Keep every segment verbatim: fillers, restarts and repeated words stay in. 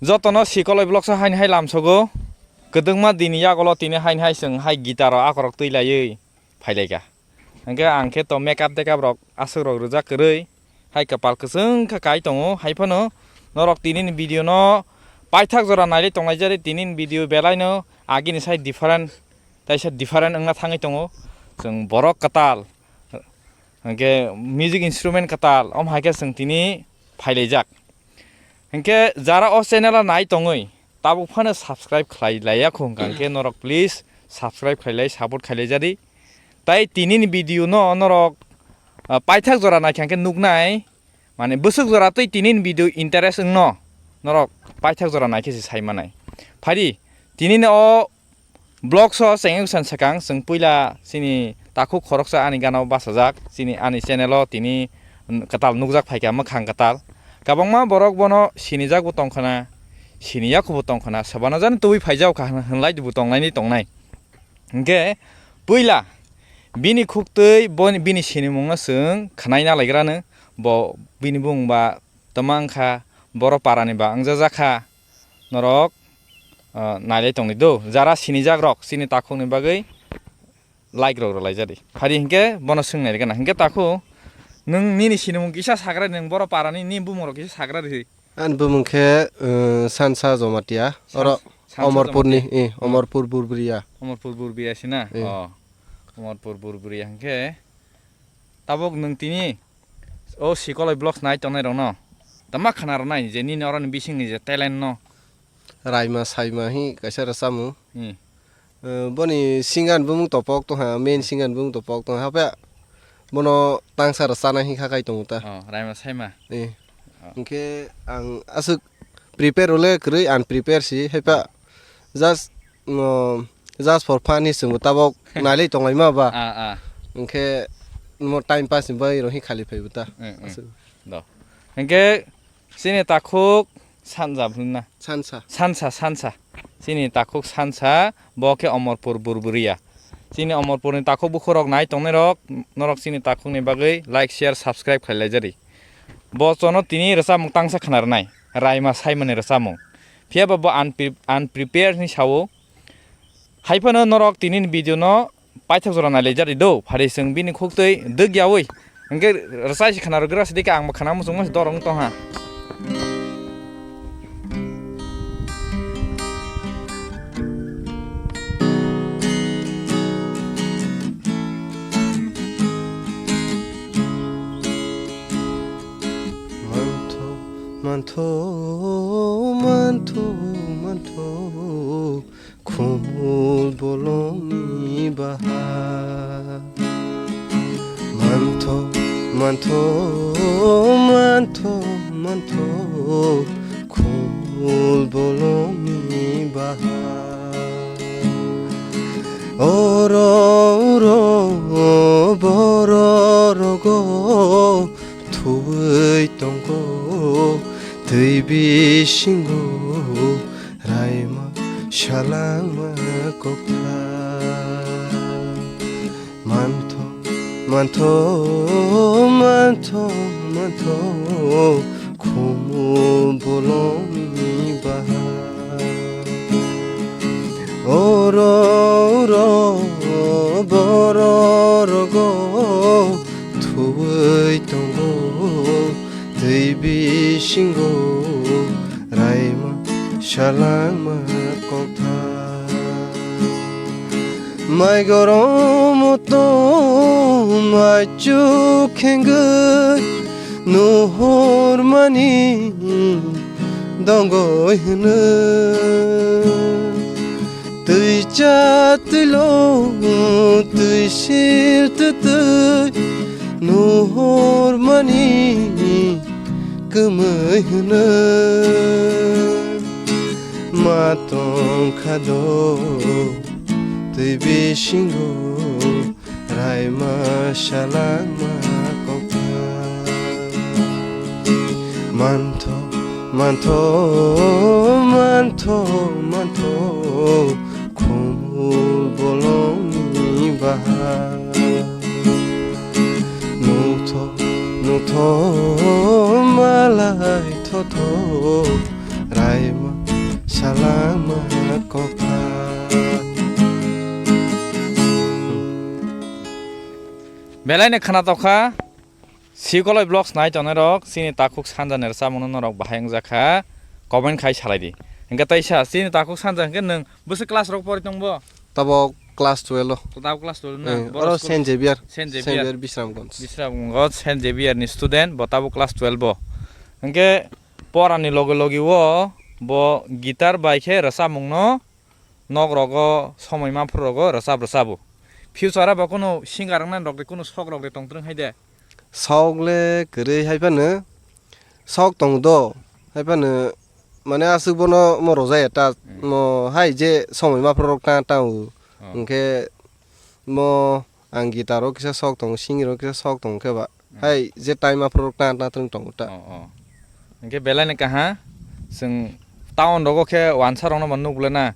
Jotono Sikoloi Vlogs o haini hai lamsogo. Kwdwngma dini yagulo tini haini hai chwng hai guitar o akorok twi laiwi phailaikha. Hwnkhe ang khe to makeup tekap rok aswk rok rwjak kwrwi hai kwpal kwchwng kha kai tongo. Hai phano norok tini ni video no paithak jora nailai tonglai jari, tini ni video belai no agini sai different, taisa different wngna thangwi tongo. Chwng borok kwtal, hwnkhe music instrument kwtal, omo hai khe chwng tini phailaijak. Hwnkhe jara o channel o nai tongwi tabuk phano subscribe khlai laiya kho hwnkha hwnkhe norok please subscribe khlai lai, support khlai lai jadi. Tai tini ni video no norok, ah, paithak jora naikha hwnkhe nuknai, mane bwswk jora twi tini ni video interest wngno norok paithak jora naikhe se sai manai. Phaidi tini ni o Vlogs o chengeng san sakang, chwng puila chini takhuk khoroksa ani gana o bachajak, chini ani channel o tini kwtal nukjak phaikha, mwkhang kwtal. Kwbangma borok bono sinijak bo tongkhana, siniya kho bo tongkhana, swbano jani tubui phaijak kha hwn-, hwnlai bo tongnaini tongnai. Hwnkhe puila bini khuktwi boni, bini sinimungno chwng khwnai nalaigrano, bo bini bumung ba twma wngkha, boro parani ba wngjajakha. Norok, ah, nailai tongdi do. Jara sinijak rok, chini takhukni bagwi like rok rwlai jadi. Phari hinkhe bono swng nai rwgana. Hinkhe takhuk, nwng nini sinimung kisa sagra di, nwng boro parani nini bumung rok kisa sagra di. Ani bumung khe, uh, Sansa Jomatia. Sans-, oro Sansa Omorpurni, Jomatia. Eh, Omorpur Burburia. Omorpur Burburia sina? Eh. Oh. Omorpur Burburia hinkhe tabuk nwng tini o Sikoloi Vlogs nai tongnai rokno tama khna rwnai je nini oroni bisingni je talent no. Raima saima hi kaisa rwchapmung. Hmm. Eh, boni singer ni bumung topok tongha, main singer ni bumung topok tongha, hapya bono tangsa rwchana hi kha kai tongo ta. Oh, raima saima. Eh. Oh. Hinkhe ang aswk prepare ole kwrwi, unprepare si, hapya just, no, just for fun hi chwngbo tabok nailai tonglaima ba. Ah, ah. Hinkhe mo time pass ni bagwi rok hi khali phaibo ta. Mm, mm. Aswk. Do. Hinkhe chini takhuk Sanja bwrwngna. Sansa. Sansa, Sansa. Chini takhuk Sansa, bo khe Omorpur Burburia. Chini Omorpurni takhuk bukhurok nai tongnai rok, norok chini takhukni bagwi like, share, subscribe khlai lai jari. Bo chono tini rwchapmung tangsa khna rwnai, Raima Saimani rwchapmung. Phiya ba bo unpre-, unprepared ni sao. Hai phano norok tini ni video no paithak jora nai lai jari do, phari chwng bini khuktwi dwk yaui. Hinkhe rwchai se khna rwgra se dikhe ang bo khna muchung muchung dorong tongha. Mantho, mantho, mantho, mantho, khumul bolongni baha. Mantho, mantho, mantho, mantho, khumul bolongni baha. Oro, oro, boro rogo, thuwi tongo twi bisingo, raima salangma koktha. Mantho, mantho, mantho, mantho, khumu bolongni baha. Oro, oro, boro rogo thuwi tongo twi bisingo, raima salangma koktha. Mai gorom tong mai chuk khengwi nuhur mani dongoi hwnwi. Twi cha twi lo, twi sil twi twi, nuhur mani kwmwi hwnwi. Ma tong kha do twi bisingo, raima salangma koktha. Mantho, mantho, mantho, mantho, khumul bolongni baha. Nutho, nutho, malai thotho, raima Belai ni khwna tokha, Sikoloi Vlogs nai tongnai rok, chini takhuk sanja ni rwchapmung no norok bahai wngjakha, comment khai salai di. Hwnkhe taisa chini takhuk sanja hwnkhe nwng bwswk class rok pori tongbo? Tabok class twelve o. Tabok class twelve na? Eh, Borok oro school Saint Xavier. Saint Xavier. Xavier Bisramganj. Bisramganj Saint Xavier ni student, bo tabok class twelve o. Hwnkhe pora ni loge loge o bo guitar bai khe rwchapmung no nok rogo, somoi maphuru rogo rwchap rwchabo. Future o bo kunu singer wngna rok de kunu sok rok de tong twrwng hai de? Sok le kwrwi hai phano sok tong do, hai phano mane aswk bono mo rwjaya ta, hmm, mo hai je somoi maphuru rok ta ta o. Oh. Hwnkhe mo ang guitar o kisa sok tongo, singing o kisa sok tongo khe ba. Hmm. Hai je time aphuru ta ta twrwng tongo ta. Oh, oh. Hwnkhe belai ni kaha, chwng town rogo khe wansa rokno bo nukle na,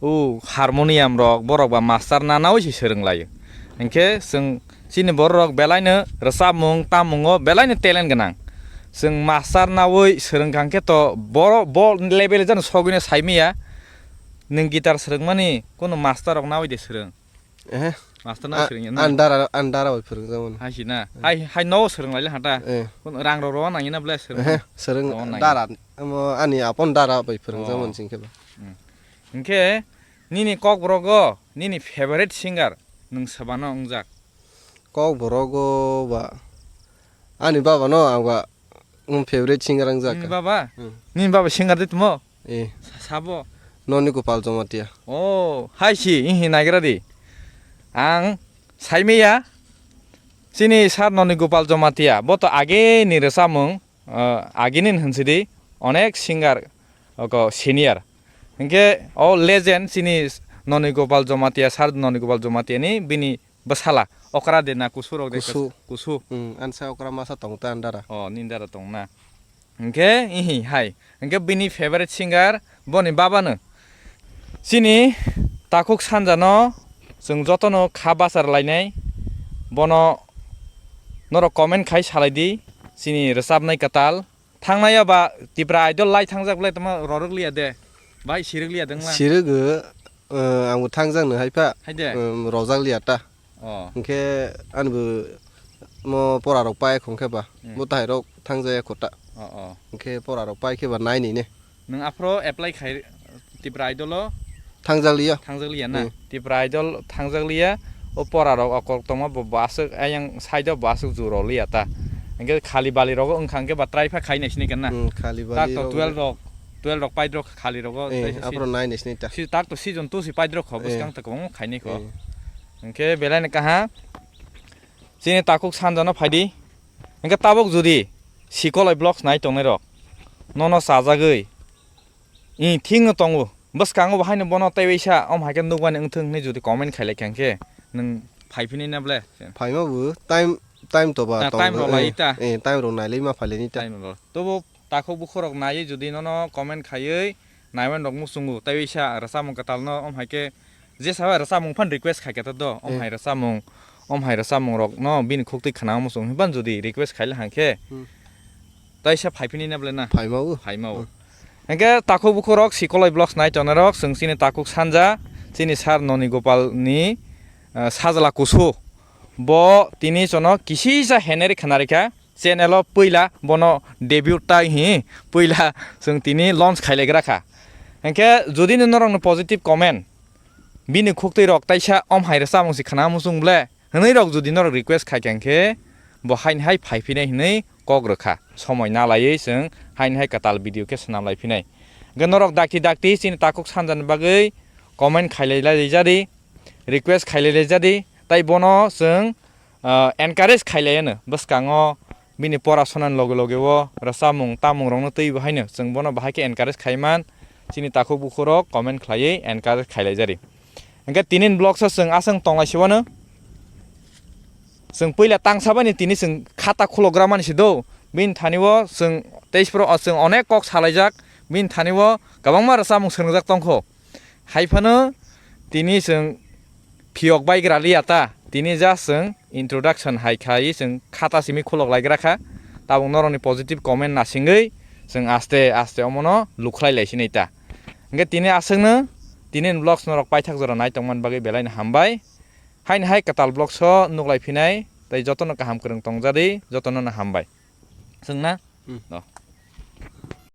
o harmonium rok borok ba master nanaui se swrwng laio. Hwnkhe chwng chini borok rok belai no rwchapmung tammungo belai no talent gwnang. Chwng master naui swrwng kha hwnkhe to boro bo level jano sogwi no sai maya. Nwng guitar swrwngmani kunu master rok naui de swrwng. Ehe. Master no A-, swrwngya na? Ani dara, ani dara bai phwrwngjak mani. Hai si na? Eh. Hai, hai no swrwng lai le hata? Eh. Kun rang rok rw nang ya na ble swrwng? Ehe, swrwng rw nang ya. Dara, omo ani apon dara bai phwrwngjak mani sing khe ba. Hmm. Hwnkhe nini Kokborok o nini favorite singer nwng swbano wngjak? Kokborok o ba ani baba no ang ba Nwng favorite singer wng jak. Nini baba? Hmm. Nini baba singer de tmo? Eh. Sa-, sabo? Noni Gopal Jamatia. Oh, hai si, ihi naigra di. Ang saimaya, chini sir Noni Gopal Jamatia, bo to age ni rwchapmung, ah, age ni hinsi di, onek singer, oko senior. Hingke, o legend, chini Noni Gopal Jamatia, sir Noni Gopal Jamatia ni, bini bwsala, okra de na kusu rok de? Kusu. Kusu. Hmm, ansa okra masa tong ta andara. Oh, nindara tong na. Hingke, ihi, hai. Hingke bini favorite singer, boni baba no. Chini takhuk sanja no, chwng joto no kha bachar lainai, bono norok comment khai salai di, chini rwchapnai kwtal. Thangnai ya ba Tipra Idol lai thangjak ble tamo rorok liya de. Bai sirok liya de wngla. Sirok, eh, ang bo thangjak no hai pha. Hai de. Em, rojak liya ta. Oh. Hingke ani bo mo pora rok pai khong khe ba. Hmm. Bo tai rok thangjak ya kho ta. Oh, oh. Hingke pora rok pai khe ba nai ni ne. Nwng aphro apply khai Tipra Idol o? Thangjak liya. Thangjak liya na? Hmm. Tipra Idol thangjak liya, o pora rok okok tongma bo, bo aswk ayang side o bo aswk juro liya ta. Hingke khali bali rogo wngkha hingke ba try pha khai nai sini kenna. Hmm, khali bali. Tak to rok twelve rok, twelve rok paidrok khali rogo. Eh, tei si-, aphro nai nai sini ta. Si tak to season two si paidrok kho, eh, bwskang to kwbangma khainai kho. Eh. Hingke belai ni kaha. Chini takhuk sanja no phaidi. Hingke tabuk jodi Sikoloi Vlogs nai tongnai rok, nono chajagwi, i thik no tongo. Bwskango bo haino bono tei waisa om hai khe nukmani wngthung hinwi jodi comment khai lai kha hingkhe nwng phai phini na ble? Phaima bo time, time to ba. Ah, tong time rok lai ta. Eh, time rok nai lai ma phai lai ni ta. Time rok. Tobo takhuk bukhuk rok naiwi jodi nono comment khaiwi naiwi rok muchungo tei waisa rwchapmung kwtal no om hai khe jesa bai rwchapmung phan request khai khe ta do. Om, eh, hai rwchapmung, om hai rwchapmung rok no bini khuk twi khna muchung hinphan jodi request khai lai hang khe. Hmm. Taisa phai phini na ble na? Phaima o. Phaima o. Hmm. Hingke takhuk bukhuk rok Sikoloi Vlogs nai tongnai rok, chwng chini takhuk sanja, chini sir Noni Gopal ni, ah, sajla kusu. Bo tini chono kisisa heneri khna rikha. Channel o puila bono debut tai hi puila chwng tini launch khai lai gra kha. Hingke jodi no norok ni positive comment bini khuk twi rok taisa om hai rwchapmung si khna muchung ble. Hwnwi rok jodi norok request khai kha hwnkhe, bo haini hai phai phinai hwnwi kok rwkha. Somoi na laiwi chwng haini hai kwtal video khe swnam lai phinai. Hwnkhe norok dakti dakti chini takhuk sanjani bagwi comment khai lai lai jadi, request khai lai lai jadi, tai bono chwng, ah, encourage khai lai ano. Bwskango bini porasonani loge loge o rwchapmung tamung rokno twibo haino chwng bono bahai khe encourage khai man. Chini takhuk bukhuk rok comment khlaiwi encourage khai lai jari. Hingke tinin vlogs o chwng aswng tonglai se wano. Chwng puila tangsa bai ni tini chwng khata khulogra mani se do. Bini thani o chwng teis pro o chwng onek kok salaijak. Bini thani o kwbangma rwchapmung swngjak tongkho. Hai phano tini chwng phiyok bai gra liya ta. Tini just chwng introduction hai khai chwng khata simi khulok lai gra kha. Tabuk norokni positive comment nasingwi chwng aste aste omono lukhlai lai sinai ta. Hingke tini aswkno tini ni vlogs norok paithak jora nai tongmani bagwi belai no hambai. Haini hai kwtal vlogs o nuklai phinai tei jotono kaham kwrwng tongjadi, jotono no hambai. Chwngna? Hmm. No.